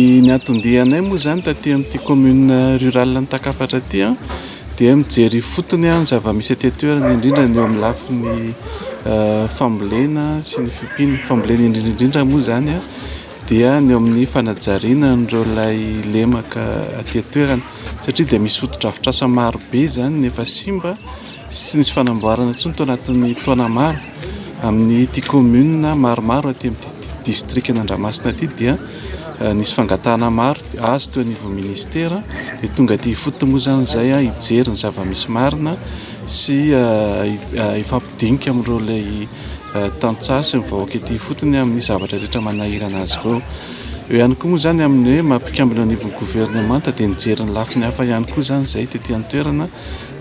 Ny anton-dianay moa izany taty amin'ity commune rurale Antakafatra ity dia mijery ifotony ny zava-misy aty an-toerana, indrindra ny eo amin'ny lafiny fambolena sy ny fiompiana. Fambolena indrindra indrindra moa izany dia ny eo amin'ny fanajariana an'ireo ilay lemaka aty an-toerana satria dia misy fotodrafitrasa maro be izany no efa simba sy tsy nisy fanamboarana intsony tao anatin'ny taona maro. Amin'ity commune maromaro aty amin'ity distrikan'Andramasina ity dia nisy fangatahana maro azo teo anivon'ny ministera dia tonga aty ifotony moa izany izay hijery ny zava-misy marina sy hifampidinika amin'ireo ilay tantsaha sy ny vahoaka ety ifotony amin'ny zavatra rehetra manahirana azy ireo. Eo ihany koa moa izany amin'ny hoe maha mpikambana eo anivon'ny governemanta dia nijery ny lafiny hafa ihany koa izany izay tety an-toerana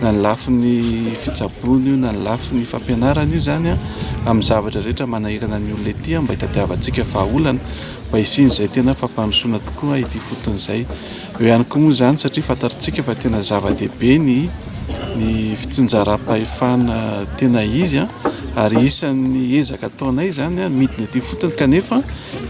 na ny lafiny fitsaboana io na ny lafiny fampianarana io izany amin'ny zavatra rehetra manahirana ny olona ety mba hitadiavantsika vahaolana mba hisian'izay tena fampandrosoana tokoa ety ifotony izay. Eo ihany koa moa izany satria fantatritsika fa tena zava-dehibe ny ny fitsinjaram-pahefana tena izy ary isan'ny ezaka ataonay izany midina ety ifotony kanefa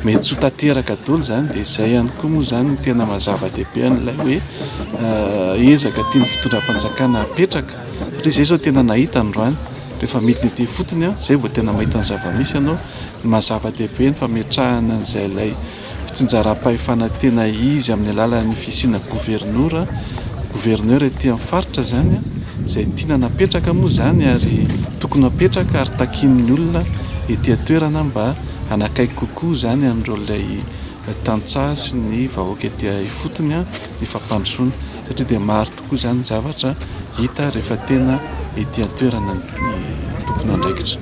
mety tsy ho tanteraka daholo izany dia izay ihany koa moa izany no tena maha zava-dehibe an'ilay hoe ezaka tian'ny fitondram-panjakana apetraka satria izay izao tena nahita androany rehefa midina ety ifotony izay vao tena mahita ny zava-misy ianao ny maha zava-dehibe ny fametrahana an'izay ilay fitsinjaram-pahefana tena izy amin'ny alalan'ny fisiana governora, gouverneur ety amin'ny faritra izany izay tiana napetraka moa izany ary tokony hapetraka ary takian'ny olona ety an-toerana mba hanakaiky kokoa izany an'ireo ilay tantsaha sy ny vahoaka ety ifotony ny fampandrosoana satria dia maro tokoa izany ny zavatra hita rehefa tena ety an-toerana ny tompon'andraikitra.